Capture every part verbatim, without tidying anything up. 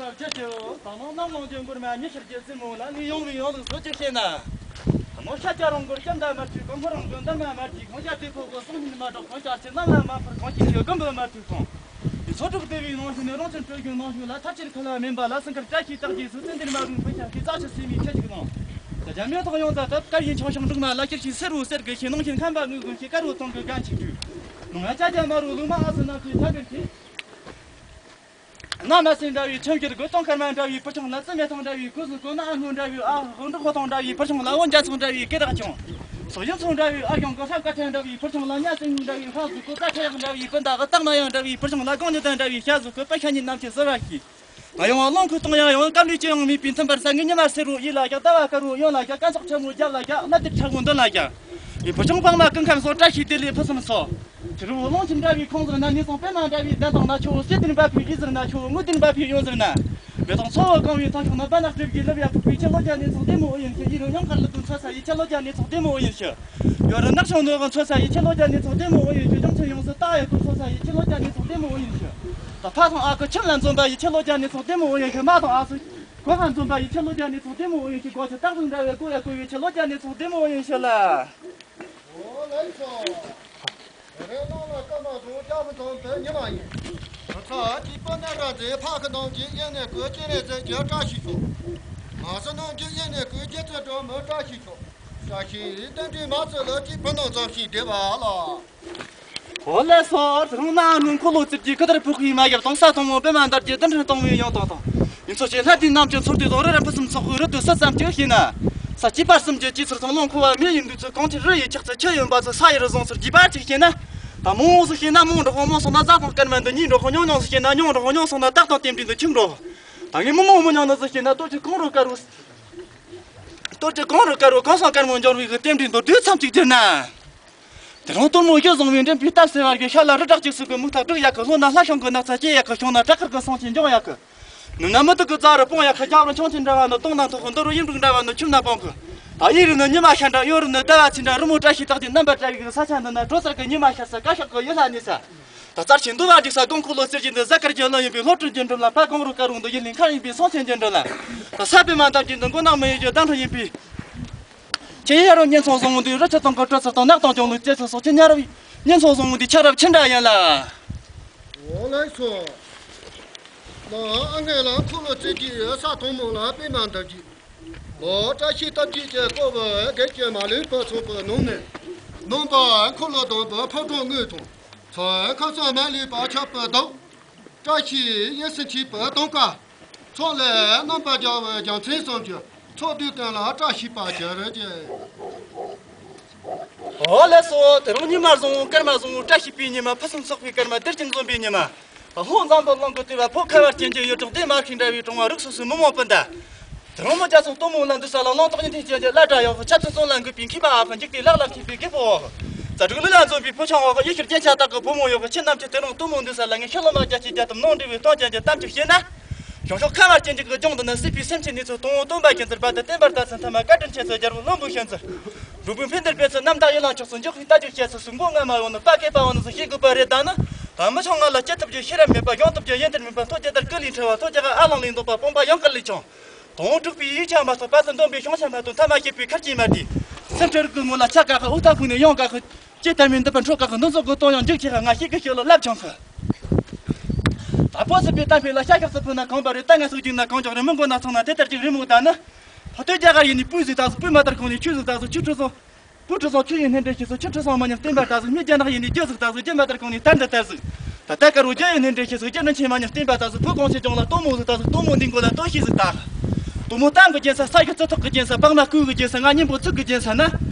ལ་ཇི་ཞིག་ད་ནང་གནམ་ལངས་རྒྱུ་འགོར་མ་ཉི་ཤར་རྒྱུ་ཟིན་མོ་ལ་ནི་ཡོང་བའི་ཡོང་ལུགས་བཟོ་ཅིག་བྱས་ན། ད་ནང་ཤ་ཀྱ་རང་འགོར་སྐྱ་མདའ་མ་བྲིས་གང་གོ་རང་འགོར་འདམ་མ་མ་བྲིས་གང་ཤ་དེ་ཕོ་གོ་སོང་ཉིན་མ་གྲོགས་གང་ཤར་ཆེ་གནམ་ལ་མ་འཕུར་གང་ཤི་ཆེ་གོམ་པ་མ་བྲིས་སོང་། དེ་ཚོ་དྲུག་སྡེ་བའི་ནང་ཞིག་ནས་རང་ཚན་སྤྲོད་རྒྱུ་ནང་ཞིག་ལ་ཐར་ཆེར་ཁ་ལ་མིན་པ་ལ་སེང་དཀར་བཀྲ་ཤིས་རྟགས་ཀྱི་སུ་ཚན་འདིར་མ་རུང་ཕུ་ཤ་ཤི་རྩ་ཆུ་སེ་མི་ཁྱེད་ཅིག་དང་། ད་རྒྱ་མིའི་ཐོག་ཡོང་ད་ད་དཀར་ཡིན་ཆང་ཤང་འབྲུག་མ་ལ་ཁྱེར་ཤི་སེར་བོ་སེར་གི་ཤི་ནང་ཞིག་ཁམས་པ་ངུ་གུ་ཤི་དཀར་བོ་ཐང་གི་གན་ཆིག་དུས། ནང་ང་ཅག་རྒྱ་མ་རུ་ལུག་མ་ཨ་སི་ན་ཁི་ཐ་གི་ཁི། གནའ་མ་སྲིན་འདྲ་བའི་ཁྱིམ་གྱི་སྒོ་སྟོང་དཀར་མ་འདྲ་བའི་བུ་ཆུང་ལ་རྩི་མེ་ཐང་འདྲ་བའི་སྐུ་གཟུགས་སྐུ་ན་ཨ་སྔོན་འདྲ་བའི་ཨ་ཧོ་འབྲོག་ཧོ་ཐང་འདྲ་བའི་བུ་ཆུང་ལ་འོ་འཇའ་ཚོན་འདྲ་བའི་སྐེ་རགས་ཆུང་། སོ་ཡུལ་ཚོན་འདྲ་བའི་ཨ་ཡོང་གི་ཧྲ་ཀ་ཐན་འདྲ་བའི་བུ་ཆུང་ལ་ཉ་སྲིན་མོ་འདྲ་བའི་ཧ་གཟུགས་སྐུ་ཀ་ཁྲ་ཡག་འདྲ་བའི་སྤུན་ཟླ་གི་སྟག་མ་ཡང་འདྲ་བའི་བུ་ཆུང་ལ་གོང་ཉི་ལྡན་འདྲ་བའི་ཤ་གཟུགས་སྐུ་པ་ཤ་ཉི་ནམ་གྱི་ཟི་བ་ཤི། ང་ཡོང་བ་ལོང་ཁུ་གཏོང་ཡང་ཡོང་སྐམ་རུས་ཅི་ཡང་མེད་པའི་མཐུན་པར་ས་ངའི་ཉི་མ་སེར་བོ་ཡིད་ལ་རྒྱག་ཟླ་བ་དཀར་བོ་གཡོན་ལ་རྒྱག་སྐམ་ཚགས་ཆེན་མོ་རྒྱབ་ལ་རྒྱག་སྣ་དེར་ཁྲག་མོ་མདུན་ལ་རྒྱག་ཡིན་བུ་ཆུང་པང་མ་ཀུན་ཁམས་སོགས་བཀྲ་ཤིས་བདེ་ལེགས་ཕུན་སུམ་ཚོགས། དྲི་རུ་ལོང་ཆེན་འདྲ་བའི་ཁོང་ཟེར་ན་ནི་སོང་པད་མ་འདྲ་བའི་གདན་དང་ན་ཆོ་སྐྱེ་དེར་འབབ་པའི་ཡིད་ཟེར་ན་ཆོ་དངུལ་དེར་འབབ་པའི་ཡོན་ཟེར་ན། མེ་ཏོག་མཚོ་བོ་གང་བའི་ཐང་ཤོག་ན་པ་ནག་གྲིབ་ཀྱི་ལབ་ཡ་ཕུག་པའི་ཆེ་ལོ་རྒྱ་ནི་ཚོགས་བདེ་མོ་ཨོ་ཡིན་ཤི། ཡིད་རུ་ཡང་མཁར་ལུག་གི་མཚོ་ས་ཡི་ཆེ་ལོ་རྒྱ་ནི་ཚོགས་བདེ་མོ་ཨོ་ཡིན་ཤི། ཡོད་རུ་ནག་ཆུང་ནོ་གི་མཚོ་ས་ཡི་ཆེ་ལོ་རྒྱ་ནི་ཚོགས་བདེ་མོ་ཨོ་ཡིན་ཤི། ལྗོངས་ཆེན་ཡོངས་སུ་སྟག་ཡི་ཁུ་མཚོ་ས་ཡི་ཆེ་ལོ་རྒྱ་ནི་ཚོགས་བདེ་མོ་ཨོ་ཡིན་ཤི། ད་ཕ་དང་ཨ་ཁུ་ཁྱིམ་ལ་འཛོམས་པ་ཡི་ཆེ་ལོ་རྒྱ་ནི་ཚོགས་བདེ་མོ་ཨོ་ཡིན་ཤི། མ་དང་ཨ་སུ་གོ་ཁ་འཛོམས་པ་ཡི་ཆེ་ལོ་རྒྱ་ནི་ཚོགས་བདེ་མོ་ཨོ་ཡིན་ཤི། གོ་ཆེ་སྟག་གཟུགས་འདྲ་བའི་གོ་ཡ་གོ་བའི་ཆེ་ལོ་རྒྱ་ནི་ཚོགས་བདེ་མོ་ཨོ་ཡིན་ཤི་ལ། འོ་ལགས་སོ། རེ་ནང་ལ་སྐར་མ་བཟུང་སྐྱ་མི་ཚང་བའི་ཉི་མ་ཡིན། ང་ཚ་གཅིག་པ་ན་ར་ཛེ་ཕ་ཁི་ནང་གི་དབྱིངས་ནས་ཀུན་སྐྱེ་རེ་ཟེར་གྱི་བཀྲ་ཤིས་ཤོག་ང་ཚོ་ནང་གི་དབྱིངས་ནས་ཀུན་སྐྱེ་ཚེ་སྒྲོལ་མོ་བཀྲ་ཤིས་ཤོག་བཀྲ་ཤིས་རྟེན་འབྲེལ་མ་ཚོད་ལ་གཅིག་བུ་ནང་ཙམ་ཞིག་བདེ་བ་ལ། འོ་ལགས་སོ། དེ་རིང་ན་ནུ་འཁོར་ལོ་བཙིར་གྱི་ཁུ་དར་ཕུག་གི་མ་ཡབ་དང་ས་དང་མོ་པད་མ་འདར་གྱི་གདན་ཁྲི་དང་བའི་ཡང་དང་དང་། ཡིན་ཚོ་ཆེ་ལྷ་དེའི་རྣམ་ཅན་ཚོར་དུས་དང་རི་རབ་ཕུན་སུམ་ཚོགས་ཀྱི་རི་དུ་ས་ཙམ་གྱི་ཤེས་ན། ས་སྐྱིད་པ་གསུམ་གྱི་སྐྱིད་ཚོར་དང་ལོང་ཁུ་བ་མི་ཡིན་དུས་ཚོད་གང་ཐེར་རི་ཡི་ཆགས་ཚུལ་ཆུ་ཡོན་པ་ཚོ་ས་ཡི་རི་བཟང་ཚོར་རྒྱས་པ་ཅིག་ཤེས་ན། ད་མང་བོ་ཟིག་ཤེས་ན་མང་འགྲོ་ཧོ་མང་སོང་ན་ཟ་དང་སྐར་མ་འདི་གཉིས་འགྲོ་ཧོ་ཉུང་ཉུང་ཟིག་ཤེས་ན་ཉུང་འགྲོ་ཧོ་ཉུང་སོང་ན་སྟག་དང་རྟེན་འབྲེལ་འདི་ཁྱིམ་འགྲོ། ད་ངས་མི་མང་མི་ཉུང་ནི་ཟིག་ཤེས་ན་ལྟོ་ཆུ་གང་རུ་དཀར་རུ། ལྟོ་ཆུ་གང་རུ་དཀར་རུ་གང་སང་དཀར་མོ་འབྱོར་བའི་གི་རྟེན་འབྲེལ་མདོར་བསྡུས་ཙམ་ཅིག་བསྒྱུར་ན། དེ་རིང་སྟོན་མོ་གཞི་བཟང་བའི་འདྲེན་པའི་སྟབས་ཟེར་བར་གྱི་ཤ་ལ་རི་བྲག་གཅིག་སུ་གི་མུ་ཐག་དྲུག་ཡག་གི་ལྷོ་ན་ལྷ་ཤང་གི་ནགས་ཚལ་སྐྱེ་ཡག་གི་བྱང་ན་བྲག་དཀར་གི་སོང་ཆེན་འཇོག་ཡག་གི་ནུབ་ན་མུ་ཏིག་གི་རྩ་རུ་སྤུངས་ཡག་གི་རྒྱབ་རུ་ཆང་ཆེན་འདྲ་བ་ནི་སྟོང་ན་མཐོ་གི་འདི་རུ་ཡིན་འབྲུག་འདྲ་བ་ནི་ཁྱིམ་ན་སྤུངས་གི་ད་ཡིན་རུ་ནི་ཉི་མ་ཤར་འདྲ་གཡོན་རུ་ནི་ཟླ་བ་ཚེས་འདྲ་རི་མོ་བཀྲ་ཤིས་རྟགས་ཀྱི་རྣམ་པ་བཀྲ་བའི་གི་ས་ཆ་འདི་ན་དྲོ་གསར་གི་ཉི་མ་ཤར་ས་དཀར་ཤོག་གི་ཡུལ་ལྷ་གནས་ས། ད་ཚར་ཆེན་འདུ་བ་འགྲིག་ས་དགོང་ཁོ་ལོ་གསེར་གྱི་འདི་གཟའ་སྐར་གྱི་ལོ་ཡིན་པའི་སློབ་གྲྭ་རྒྱུན་འགྲུལ་ལ་ཕ་གང་རུ་ཀ་རུང་འདི་ཡིན་ལིང་ཁ་ཡིན་པའི་སོང་ཆེན་རྒྱུན་འགྲུལ་ལ། ད་ས་པའི་མ་འདབ་ཀྱི་འདི་མགོ་ནག་མི་ཡི་རྒྱུ་བདག་འཕྲོ་ཡིན་པའི། ཁྱེད་ཡ་རུ་གཉེན་ཚང་བཟང་བོ་འདི་རི་ཆུ་དང་གི་དྲོད་ཚུལ་དང་ནགས་དང་ལྗོངས་ལུས་རྩེ་ཚུལ་སོགས་ཁྱེད་ཉ་རུ་གཉེན་ཚང་བཟང་བོ་འདི་ཆགས་རབས་ཆི་འདྲ་ཡིན་ལ། འོ་ལགས་སོ། ལ་ཨ་ངེ་ལ་ཁོ་ལོ་རྩེ་གྱི་ས་དང་མོ་ལ་པའི་མ་འདབ་ཀྱི། ལོ་བཀྲ་ཤིས་སྟབས་ཀྱིས་ཀྱི་ཀོ་བོ་དགེ་ཀྱི་མ་ལུས་པ་ཚོགས་པའི་ནང་ནས། ནང་པ་འཁོར་ལོ་སྡོམ་པའི་ཕོ་བྲང་དངོས་དང་། ཚོ་ཁ་སང་མ་ལུས་པ་ཆགས་པའི་བདག་བཀྲ་ཤིས་ཡེ་སྲིད་མཆིས་པའི་གདོང་ཁ། ཚོགས་ལས་རྣམ་པར་རྒྱལ་བའི་རྒྱལ་མཚན་བསམ་གྱི་ཚོགས་འདུའི་སྟེང་ལ་བཀྲ་ཤིས་པ་ཇེ་རེ་ཇེ། ཨོ་ལགས་སོ། དེ་རིང་ཉི་མ་བཟང་བོ་སྐར་མ་བཟང་བོ་བཀྲ་ཤིས་པའི་ཉི་མ་ཕུན་སུམ་ཚོགས་པའི་སྐར་མ་དེར་ཅིག་འཛོམས་པའི་ཉི་མ། ལྷོ་འཛམ་བུ་གླིང་གི་ལྟེ་བ་ཕོ་ཁ་བ་ཅན་གྱི་ཡུལ་གྲོགས་ལྡན་མ་ཤིང་འདྲ་བའི་གྲོང་བ་རིགས་སོ་སོའི་མི་མང་སྤུན་ཟླ། དེ་རིང་མི་རྒྱ་ཚོགས་སྟོན་མོ་ལ་འདུས་ས་ལ་ལོང་ཏོག་ཉི་ཐིག་ཅན་གྱི་བླ་གྲྭ་ཡོག་གི་ཆབ་སྲིད་བཙོན་ལ་འགོས་པའི་མཁས་པ་འོག་གི་འཇིག་རྟེན་ལག་ལ་མཁས་པའི་རྒད་པོ་འོག་གི་རྩ་དྲུག་ལུས་ལ་འཛོམས་པའི་ཕོ་ཆང་འོག་གི་ཡེ་ཤེས་རྒྱན་ཆ་དག་གི་བུ་མོ་ཡོག་གི་ཁྱེད་རྣམས་ཀྱི་དེ་རིང་སྟོན་མོ་འདུས་ས་ལ་ངས་ཤོ་ལོ་མ་རྒྱ་ཆེ་རྒྱ་དམ་ནང་འབྲེལ་བའི་སྟོན་ཅན་གྱི་གཏམ་ཅིག་བཤད་ན། གཞུང་ཕྱོགས་ཁ་བ་ཅན་གྱི་ལྗོངས་འདི་ན་སྲིད་པའི་སེམས་ཅན་ནི་ཚོ་དང་པོ་སྟོན་པ་ཁྱེད་ཚོར་བར་དུ་བསྟན་པར་ལྟ་ཚུལ་མཐའ་མ་བཀའ་དྲིན་ཆེ་ཚོ་རྒྱལ་པོ་བློན་པོ་ཤན་ཚོ། འགྲོ་བའི་ཕན་བདེར་སྤེལ་ཚུལ་རྣམ་དག་ཡིད་ལ་ཆོག་ཚུལ་འཇོག་པའི་ལྟ་རྒྱུ་བཤད་ཚུལ་སུ་མགོ་རྔ་མ་ཡོང་ནི་པ་སྐད་པ་འོང་ནི་སུ་ཤེས་དགོས་པ་རེད། ད་ནི་ད་མི་ཆུང་ང་ལ་སྐྱེ་ཐུབ་རྒྱུ་ཤེས་རབ་མེད་པ་སྦྱོང་ཐུབ་རྒྱུ་ཡོན་ཏན་མེད་པ་མཐོ་རྒྱ་དར་ཀུ་ལི་ཁྲི་བ་མཐོ་རྒྱ་ག་ཨ་ལང་ལི་འདོགས་པ་སྤོང་པ་ཡང་ཀར་ལི་ཆུང་། དོན་དྲུག་པའི་ཡིག་ཆ་མ་གཏོགས་པ་ཚུལ་འདོན་པའི་བྱང་ཆ་མ་གཏོགས་མཐའ་མ་སྐྱེས་པའི་ཁར་གྱིས་མ་དེ། སེམས་ཁྲལ་རིག་གི་ངོ་ལ་ཆ་ག་ཁ་ཨུ་ཐ་ཕུ་ནས་ཡོང་ག་ཁ། ཅེས་དར་མའི་འདི་པར་འཕྲོ་བཀག་གི་འདུ་འཛོམས་ཀྱི་གཏོང་ཡང་འཇིགས་ཆེ་ཁ་ང་ཤེས་ཀི་ཤེས་ལོ་ལབ་ཆང་ཁ། ད་པོ་སི་པའི་གཏམ་དཔེ་ལ་ཤ་ཤག་སི་ཕུ་ན་གང་པ་རེད། ད་ང་སུ་རྒྱུག་ན་གང་ཅོག་རེད། མི་མགོ་ན་ཚང་ན་དེ་ལྟར་ཅིག་རེད་མོ། ད་ནི་ཕ་སྟོད་རྒྱ་གར་ཡིན་ནི་སྤུས་ཟིག་ད་སུ་སྤུས་མ་ལྟར་གོང་ནས་ཆུ་ཟིག་ད་སུ་ཆུ་ཁྲི་སོང་། སྤུ་ཁྲི་སོང་ཆུ་ཡིན་ནི་འདྲེ་ཤེས་སུ་ཆུ་ཁྲི་སོང་མ་ཉམས་བསྟན་པ་ད་སུ་མི་རྒྱ་ནག་ཡིན་ནི་རྒྱུ་ཟིག་ད་སུ་རྒྱུ་མ་ལྟར་གོང་ནས་ད་འདི་ལྟར་ཟིག་ད་ལྟ་དཀར་བོ་རྒྱ་ཡིན་ནི་འདྲེ་ཤེས་སུ་རྒྱུ་ནི་ཆེ་མ་ཉམས་བསྟན་པ་ད་སུ་བུ་གོང་ཆེ་ཅོང་ལ་སྟོན་མོ་ཟིག་ད་སུ་སྟོན་མོ་འདི་མགོ་ལ་སྟོན་ཤེས་ཟིག་ད། སྟོན་མོ་གཏམ་གི་རྒྱན་ས་ས་ཡི་རྩི་ཐོག་གི་རྒྱན་ས་པགས་ན་སྐུ་གི་རྒྱན་ས་ང་གཉེན་པོ་ཚིག་གི་རྒྱན་ས་ན།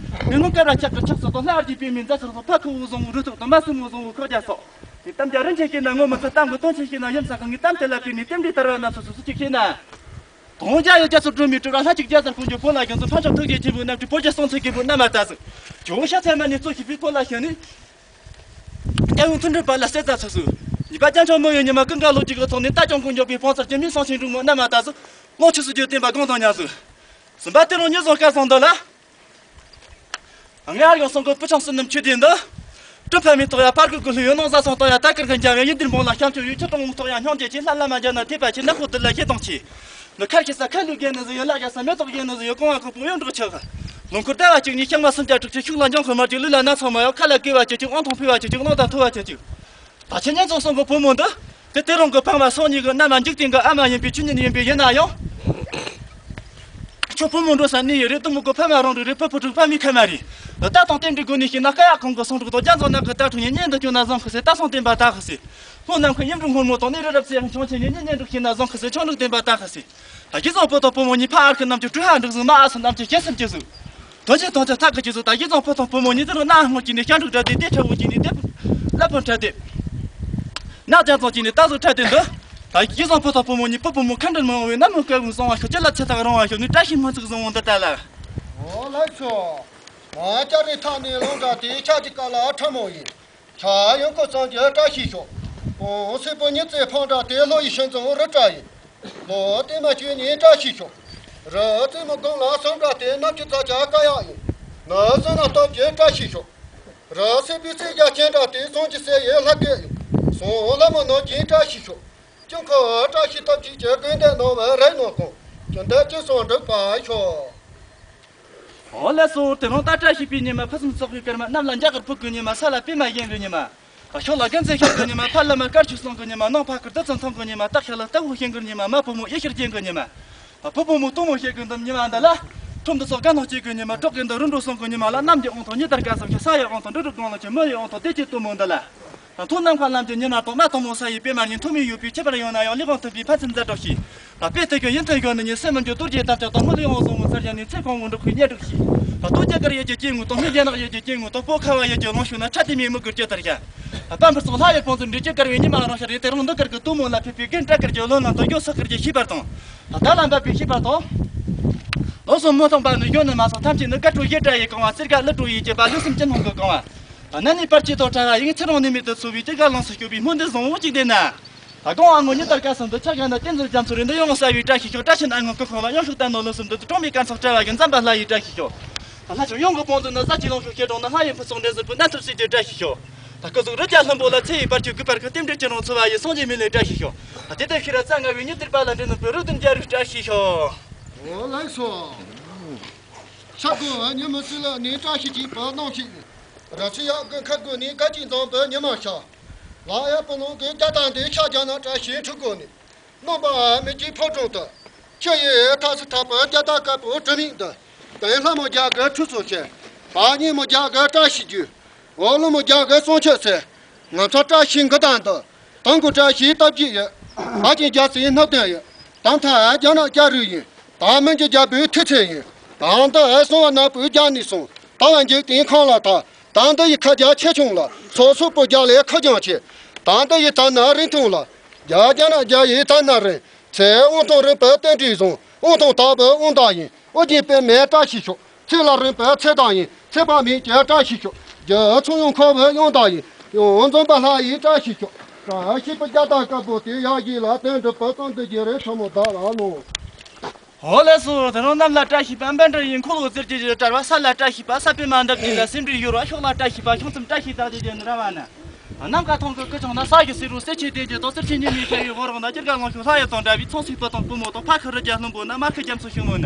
མི་མང་སྐད་ར་ཆག་གི་ཆག་སོགས་དང་ལྷ་རྒྱས་པའི་མིང་མཛའ་ཚོར་སོགས་ཕ་ཁུ་བོ་བཟང་བོ་རུ་ཐོག་དང་མ་སྲུ་མོ་བཟང་བོ་ཁོག་རྒྱ་སོགས། ངའི་གཏམ་རྒྱ་རིན་ཆེན་ཤེས་ན་ངོ་མི་ཚ་གཏམ་གི་དོན་ཆེན་ཤེས་ན་ཡིན་ས་གང་ངའི་གཏམ་དེ་ལ་བརྟེན་ནས་རྟེན་འབྲེལ་དར་བ་རྣམས་སོ་སོ་སུ་གཅིག་ཤེས་ན། དོང་རྒྱ་ཡི་རྒྱ་མཚོ་སྒྲོན་མའི་དྲི་ར་ལྷ་གཅིག་རྒྱ་ཟར་ཁོང་ཆུ་བོ་ལ་བཞེངས་ཚུལ་ཕ་ཕྱོགས་ཐུགས་རྗེ་ཆེན་པོའི་རྣམ་སྤྲུལ་བོད་རྒྱལ་སྲོང་བཙན་སྒམ་པོའི་རྣམ་པ་ལྟ་ཟིག་ཇོ་བོ་ཤ་ཚ་མ་ནས་གཙོ་བྱས་པའི་བོད་ལ་ཞོན་ནས། རྒྱལ་བའི་མཐུན་སྒྲིལ་བར་ལ་གསེར་རྩ་ཚུགས་སུ། གཉིས་པ་རྒྱ་མཚོ་མི་ཡི་ཉི་མ་ཀུན་དགའ་ལོ་རྒྱུས་ཀྱི་ཐོག་ནས་རྟ་ལྕང་ཀུན་མགྱོགས་པའི་བང་སར་གྱི་མིའི་སང་ཆེན་འབྲུག་མོ་རྣམ་པ་ལྟ་ཟིག་ལོངས་སྤྱོད་སུ་རྒྱུ་བསྟན་པ་གང་དང་ཉམས་སུ། གསུམ་པ་དེ་རིང་ཉིན་བཟང་སྐལ་བཟང་འདི་ལ། ང་ཡང་སོང་གི་བུ་ཆུང་བསོད་ནམས་ཆོས་ལྡན་འདི། སྤྲིན་འཕར་མའི་ཐོག་ཡ་ཕར་རྒོལ་གི་ལྷོད་ཡོད་ནང་བཟའ་ཚང་དང་ཡ་ད་ཀིར་གི་འཇམ་ཡང་ཡིན་དིར་འབོང་ལ་སྐྱབས་བཅོལ་ཡོད་ཁྱི་གྲོང་ཐོག་ཡ་སྙོང་རྒྱལ་ཆེ་ལྷ་ལ་མ་རྒྱ་ན་ཐེ་པ་ཆེ་ན་ཁོ་དི་ལ་ཤེས་དང་ཆེ། ནི་ཁར་ཁྱི་ས་ཁ་ལུས་རྒྱལ་ནི་ཟི་ཡོད་ལ་རྒྱ་ས་མེ་ཏོག་རྒྱལ་ནི་ཟི་ཡོད་གོང་བ་ཁོ་པོ་ཡོད་འགྲོ་ཆག་ག་ལུང་ཁུར་ལྟ་བ་གཅིག་གཉིས་ཤག་མ་སུམ་བརྒྱ་དྲུག་ཅུ་ཤུགས་ལ་འཇང་ཁོ་མ་གཅིག་ལུས་ལ་ན་ཚང་མ་ཡོད་ཁ་ལ་སྐེ་བ་གཅིག་གཅིག་དབང་ཐང་ཕུལ་བ་གཅིག་གཅིག་གླང་དང་ཐུ་བ་གཅིག་གཅིག་ད་ཁྱེད་ཉན་ཚོང་སོང་གི་བུ་མོ་འདི། དེ་དེ་རང་གི་ཕ་མ་སོང་ཉིད་ཀྱི་མནའ་མ་འཇིག་རྟེན་གྱི་ཨ་མ་ཡིན་པའི་ཆོས་ཉིད་ཡིན་པའི་ཡིན་ན་ཡང་། ཁྱོད་བུ་མོ་འགྲོ་ས་ནི་ཡི་རེད། དུ་མོ་གི་ཕ་མ་རང་རེད། རེད་ཕུ་ཕུ་ཕྲུག་ཕ་མའི་ཁ་མ་རེད། ད་དང་རྟེན་འབྲེལ་སྒོ་ནས་བཤད་ན་ཀ་ཡ་གང་གི་སོང་ཕྲུག་དང་རྒྱ་མཚོ་ནང་གི་ད་ཕྲུག་ཉིད་གཉེན་དུ་སྐྱོང་ན་བཟང་ཁི་སེ་ད་སོང་བསྟན་པ་ད་ཁི་སེ། ལྷོ་ནམ་མཁའི་གཡུ་འབྲུག་སྔོན་མོ་དང་ནི་རི་རབ་ཚེ་ཡང་ཆུང་ཆེ་ཉིད་གཉེན་གཉེན་སྒྲུག་བྱེད་ན་བཟང་ཁི་སེ་ཆུང་ལུགས་བསྟན་པ་ད་ཁི་སེ། ད་ཁྱེད་ཚང་བུ་དང་བུ་མོ་གཉིས་ཕ་ཨར་ཁི་རྣམས་ཀྱི་གྲུ་ཧ་འབྲུག་ཟིང་མ་ཨ་སི་རྣམས་ཀྱི་སྐྱེ་སེམས་ཀྱི་གཟུགས། དོན་ཆེ་དོན་ཆེ་ཐག་གི་ཀྱི་གཟུགས་ད་ཁྱེད་ཚང་བུ་དང་བུ་མོ་གཉིས་དེ་རུ་གནའ་སྔོན་གྱི་ནས་སྐྱ་འབྲུག་འདྲ་དེ་དེ་ཁྲ་བོ་གྱི་ནས་དེ་ལ་ཕོན་ཁྲ་དེ། ནག་ཅང་ཚང་གྱི་ནས་ད་གཟུགས་ཁྲ་དེ་འདི། ད་ཁྱེད་ཚང་བུ་དང་བུ་མོ་གཉིས་བུ་བུ་མོ་ཁ་འདྲ་མང་བའི་ནམ་མོ་སྐལ་བུ་བཟང་བ་ཤོག་ཅི་ལ་ཚེ་ཐག་རིང་བ་ཤོག་ནས་བཀྲ་ཤིས་སྨོན་ཚིག་བཟང་བོ་འདི་ལྟ་ལ། འོ་ལགས་སོ། ང་ལྕགས་རི་ཐག་ནས་ལོང་འདྲ་དེ་ཆ་གཅིག་ག་ལ་ཁྲ་མོ་ཡིན། ཆ་ཡོང་ཁོ་ཚང་གི་བཀྲ་ཤིས་ཤོག །གོང་སེ་པོ་ཉི་ཙེ་ཕང་འདྲ་དེ་ལྷོ་ཡི་ཤིང་ཚང་རི་བཀྲ་ཡིན། ལོ་དེ་མ་ཆོས་ཉིན་བཀྲ་ཤིས་ཤོག །རི་རྩེ་མོ་སྒང་ལ་སང་འདྲ་དེ་གནམ་གྱི་རྩྭ་ཆ་ཀ་ཡག་ཡིན། ང་སང་ན་སྟོབས་ཀྱི་བཀྲ་ཤིས་ཤོག །རི་སེ་པི་སེ་རྒྱ་ཆེན་འདྲ་དེ་སོང་གི་སེ་ཡི་ལྷ་སྐལ་ཡིན། སོང་ལ་མོ་ནོར་གྱིན་བཀྲ་ཤིས་ཤོག །ཀྱང་ཁོ་བཀྲ་ཤིས་སྟོབས་ཀྱིས་ཀྱི་ཀུན་ལྡན་ནོར་བུ་རེ་ནོར་གོང་། ཀྱང་འདི་ཀྱི་སོང་འགྲུབ་པ་ཤོག །འོ་ལགས་སོ། དེ་རིང་ད་བཀྲ་ཤིས་པའི་ཉི་མ་ཕུན་སུམ་ཚོགས་པའི་སྐར་མ་གནམ་ལ་འཇའ་གར་ཕུབ་ཀྱི་ཉི་མ་ས་ལ་པད་མ་བཞད་གི་ཉི་མ། ཕྱོགས་ལ་དགུན་ཚེ་ཤར་གི་ཉི་མ་ཕ་ལ་མ་དཀར་ཆུ་སྲུང་གི་ཉི་མ་ནང་ཕ་ཁུར་དུ་ཚང་ཚང་གི་ཉི་མ་སྟག་ཤར་ལ་སྟག་བུ་ཤིང་གི་ཉི་མ་མ་བུ་མོ་ཡེ་ཤར་རྒྱན་གི་ཉི་མ། ད་བུ་བུ་མོ་གཏུམ་མོ་ཤེས་གི་འདུམ་ཉི་མ་འདི་ལ། ཁྲོམ་དུ་སོགས་དགའ་སྣང་སྐྱེས་གི་ཉི་མ་གྲོགས་གི་འདི་རུ་འགྲོ་སོང་གི་ཉི་མ་ལ་གནམ་གྱི་དབང་ཐང་ཉི་ལྟར་དཀར་སོང་ཤ་ས་ཡི་དབང་ཐང་འབྲུ་རུ་གང་ལ་ཆེ་མི་ཡི་དབང་ཐང་བདེ་སྐྱིད་གཏུམ་མོ་འདི་ལ། ད་མཐོ་ནམ་མཁའ་ལམ་གྱི་ཉི་མ་དང་མ་དང་མོ་ས་ཡི་པད་མ་ཉིན་ཐོག་མའི་ཡོད་པའི་ཁྱད་པར་ཡོད་ན་ཡང་ལས་དབང་མཐུན་པའི་ཕན་ཚུན་མཛའ་གྲོགས་ཤིག་ད་དཔེ་ཐོས་ཀྱང་ཡིན་ཐོས་ཀྱང་ནི་ཉིན་སེམས་མི་འགྱུར་རྡོ་རྗེ་དམ་བཅའ་དང་མི་ལུས་དབང་བཟང་བོ་ཚར་ཡང་ནི་ཚེ་གང་བོ་འགྲོ་ཁུལ་ཉེ་སྒྲིག་ཤིག་ད་ལྟོ་རྒྱ་གར་ཡུལ་གྱི་སྐྱེ་དངོས་དང་མི་རྒྱ་ནག་ཡུལ་གྱི་སྐྱེ་དངོས་དང་བོད་ཁ་བ་ཡུལ་གྱི་ལོངས་ཤུགས་ན་ཁྲ་དེ་མེད་མི་དགོས་ཀྱི་ལྟར་བྱ། ད་པ་འཕུར་སོགས་ལྷ་ཡི་དཔུང་ཚོགས་འདྲེས་ཀྱི་དཀར་བའི་ཉི་མ་རང་ཤར་རེ་དེ་རང་འདུག་དཀར་གྱི་གཏུམ་མོ་ལ་ཕེབས་པའི་རྒན་བཀྲ་དཀར་གྱི་བློན་ལ་འདོད་རྒྱུ་སོགས་དཀར་གྱི་ཤེས་པར་དང་། ད་ལམ་པ་པའི་ཤེས་པར་དང་། ལོ་སོང་མི་ཐོང་པ་ནི་གཞོན་ནུ་མ་སོང་ཐམས་ཅད་ནི་དཀར་སྤྲོ་ཞེ་དྲག་ཡི་གང་བ་གསེར་ཁ་ཀླུ་སྤྲོ་ཡི་བཅས་པ་ལུས་སེམས་ཅན་སྣང་གི་གང་བ། ད་ནད་ནི་བར་ཆད་དང་བྲལ་བ་ཡིན་ཚེ་རང་ནི་མེད་དུ་འཚོ་བའི་དེ་ག་ལོངས་སུ་སྤྱོད་པའི་སྨོན་འདུན་བཟང་བོ་གཅིག་ལྡན་ན། ད་གང་བ་ངོ་ཉིད་ལྟར་དཀར་སོང་འདི་ཆ་ག་ན་བསྟན་འཛིན་རྒྱ་མཚོ་རེ་འདི་ཡོང་ས་བའི་བཀྲ་ཤིས་ཤོག །བཀྲ་ཤིས་ན་ངང་སྐུ་ཁོང་ལ་ཡང་ཤུགས་བསྟན་ནོ་ལོ་གསུམ་འདི་དུ་གྲོང་མི་དཀར་ཚོགས་བཀྲ་བ་ཡིན་ཙམ་པ་ལྷ་ཡི་བཀྲ་ཤིས་ཤོག །ད་ལྷ་ཆོས་ཡོང་གི་དཔུང་འཛིན་ན་ས་ཆི་ལོངས་ཤོག །ཤེས་གྲོང་ན་ལྷ་ཡི་ཕུན་ཚོགས་འདྲེན་ཟུར་པོ་ན་ཐུབ་སྲིད་ཀྱི་བཀྲ་ཤིས་ཤོག །ད་སྐུ་གཟུགས་རི་རྒྱ་ལྷུན་པོ་ལ་ཚེ་ཡི་བར་ཆད་ཀུན་བར་ཁུ་རྟེན་འབྲེལ་ཅི་རུང་འཚོ་བ་ཡི་སངས་རྒྱས་མི་ལས་བཀྲ་ཤིས་ཤོག །ད་དེ་ལྟར་ཤེས་རབ་རྩ་ལྔ་བའི་ཉི་ཟླའི་པ་ལ་འདྲེན་ནོ་བུ་རུ་དུན་རྒྱ་རིགས་བཀྲ་ཤིས་ཤོག །འོ་ལགས་སོ། ཤ་དགོས་ཉི་མ་སྲིད་ལ་ནི་བཀྲ་ཤིས་ཀྱི་བུ་གནང་ཞིག །ར་ཆི་ཡག་གི་ཁ་དགོས་ནི་དགའ་ཅིག་འཛོམས་པའི་ཉི་མ་ཤ། ལ་ཡ་པུ་ལོང་གི་རྒྱ་དང་དེ་ཤ་རྒྱ་ན་བཀྲ་ཤིས་ཁྲི་དགོས་ནི། རྣམ་པ་མི་གཅིག་ཕོ་བྲང་དུ། ཁྱོད་ཡི་ཐ་སི་ཐ་པ་རྒྱ་དར་དཀར་པོ་གྲུ་མིག་འདི། དེང་ལྷ་མོ་རྒྱ་གི་ཁྲུ་ཚོ་ཆེ། བ་ཉི་མོ་རྒྱ་གི་བཀྲ་ཤིས་རྒྱུ། འོ་ལོ་མོ་རྒྱ་གི་གསུང་ཆོས་ཚེ། ང་ཚོ་བཀྲ་ཤིས་འགུ་དང་འདི། དང་གུ་བཀྲ་ཤིས་སྟབས་ཀྱིས་ཡོད། ཧ་ཅིང་རྒྱ་སྲིད་སྣབས་ལྡན་ཡོད། དང་ཐ་རྒྱ་ནག་རྒྱ་རུ་ཡིན། ད་མི་འཇི་རྒྱ་བོའི་ཐེ་ཚེ་ཡིན། ད་འདི་ཨེ་སོང་བ་ན་བུ་རྒྱ་ནི་སོང་། ད་བ་འཇིག་རྟེན་ཁང་ལ་ད། ད་འདི་ཡི་ཁ་རྒྱ་ཆེ་ཆུང་ལ། སོ་སོ་བུ་རྒྱ་ལས་ཁ་རྒྱང་ཆེ། ད་འདི་ཡི་ད་ན་རིང་ཐུང་ལ། རྒྱ་རྒྱ་ན་རྒྱ་ཡི་ད་ན་རིང་། ཚེ་དབང་ཐང་རིང་པོ་རྟེན་འབྲེལ་བཟང་། དབང་ཐང་དག་པོ་དབང་དག་ཡིན། ཨོ་རྒྱན་པད་མའི་བཀྲ་ཤིས་ཤོག །ཚེ་ལ་རིང་པོའི་ཚེ་དང་ཡིན། ཚེ་དཔག་མེད་ཀྱི་བཀྲ་ཤིས་ཤོག །རྒྱུ་ཚོང་ཡོང་ཁོ་བོ་ཡོང་དག་ཡིན། ཡོང་འཛོམས་པ་ལྷ་ཡི་བཀྲ་ཤིས་ཤོག །བཀྲ་ཤིས་པ་རྒྱ་དར་དཀར་པོ་དེ་ཡག་ཡིད་ལ་བསྟན་འགྲུབ་པ་ཙམ་དུ་རྒྱུ་རེ་ཚོ་མོ་བདག་ལ་གནང་། འོ་ལགས་སོ། དེ་རིང་གནམ་ལ་བཀྲ་ཤིས་པ་འབའ་འདྲ་ཡིན་འཁོར་ལོ་ཟེར་གྱི་ཡོད་གྲལ་བ། ས་ལ་བཀྲ་ཤིས་པ་ས་པད་མ་འདབ་ཀྱི་ལ་སེམས་འདྲི་ཡོད་ར། ཤོག་ལ་བཀྲ་ཤིས་པ་ཤོང་ཙམ་བཀྲ་ཤིས་ད་དེ་རྒྱུ་ནི་ར་བ་ན། ནམ་མཁའ་མཐོང་གི་སྐུ་ཆུང་ན་ས་གི་སེར་བོ་སེར་ཆེ་དེ་རྒྱུ་དང་སེར་ཆེ་ཉི་མའི་ཤ་ཡི་འོ་རོག་ན་སྐྱེར་ག་ལོང་ཤུགས་ལྷ་ཡི་དང་འདྲ་བའི་ཚོང་སྲིད་པ་དང་བུ་མོ་དང་ཕ་ཁུ་རི་རྒྱ་ལྷུན་པོ་ན་མ་ཁུ་རྒྱ་མཚོ་ཤུགས་མོ་ན།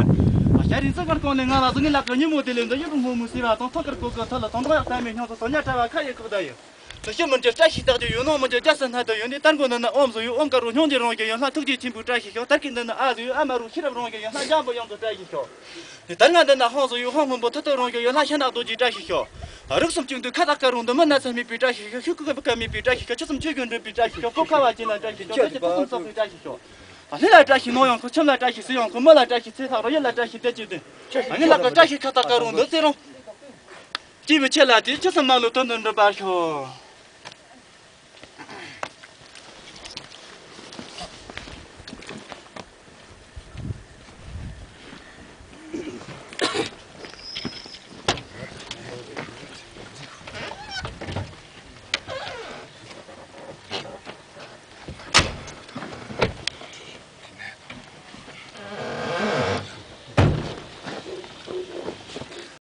ཤ་རིང་ཙི་གར་གོང་ནས་ང་ལ་ཟིག་ངའི་ལག་གི་ཉིན་མོ་དེ་ལས་འདི་ཡུ་རུ་སྔོན་མོ་སེ་ར་དང་ཐོ་ཀར་གོ་གི་ཐོ་ལ་དང་འགྲོ་ཡག་ས་མེད་སྙོང་ཚོ་དང་ཉ་གྲ་བ་ཁ་ཡི་ཁུག་ད་ཡི། དུ་ཤི་མི་འགྱུར་བཀྲ་ཤིས་རྟགས་ཀྱི་ཡོད་ནོ་མི་འགྱུར་རྒྱ་སེ་སྣ་དུ་ཡོད་ནི་ཏར་མགོ་ནི་ནི་ཨོམ་བཟོ་ཡོད་ཨོམ་དཀར་རོ་སྙོང་རྗེ་རང་གི་ཡོད་ལྷ་ཐུགས་རྗེ་ཆེན་པོའི་བཀྲ་ཤིས་ཤོག །དར་གི་འདི་ནི་ཨ་བཟོ་ཡོད་ཨ་མ་རུ་ཤེས་རབ་རང་གི་ཡོད་ལྷ་འཇམ་པོ་ཡོང་གི་བཀྲ་ཤིས་ཤོག །དེ་ལྟར་ང་འདི་ན་ཧང་བཟོ་ཡོད་ཧང་སྔོན་པོ་ཐུ་ཐུ་རང་གི་ཡོད་ལྷ་ཤ་ནག་རྡོ་རྗེའི་བཀྲ་ཤིས་ཤོག །རིགས་གསུམ་གཅིག་འདུས་ཁ་བཏགས་དཀར་རོང་འདི་མི་ན་ཚ་མེད་པའི་བཀྲ་ཤིས་ཤོག །ཤུགས་ཀུན་ཀུན་མེད་པའི་བཀྲ་ཤིས་ཤོག །ཆུ་གསུམ་ཆོས་གོས་འགྲིམ་པའི་བཀྲ་ཤིས་ཤོག །ཕོ་ཁ་བ་ཅན་ལ་བཀྲ་ཤིས་ཤོག །ཆུ་གསུམ་ཚོགས་པའི་བཀྲ་ཤིས་ཤོག །ལྷ་ལ་བཀྲ་ཤིས་ནོར་ཡོང་ཁུ་ཁྱིམ་ལ་བཀྲ་ཤིས་སྲིད་ཡོང་ཁུ་མི་ལ་བཀྲ་ཤིས་ཚེ་ཐག་རོ་ཡི་ལ་བཀྲ་ཤིས་དེ་གཅིག་དེ། ཨ་ནི་ལ་བཀྲ་ཤིས་ཁ་བཏགས་དཀར་རོང་འདི་ཚེ་རོང་། སྐྱེས་བུ་ཆེ་ལ་དེ་ཆུ་སྲིན་མ་ལུས་དོན་དུ་འགྲུབ་པར་ཤོག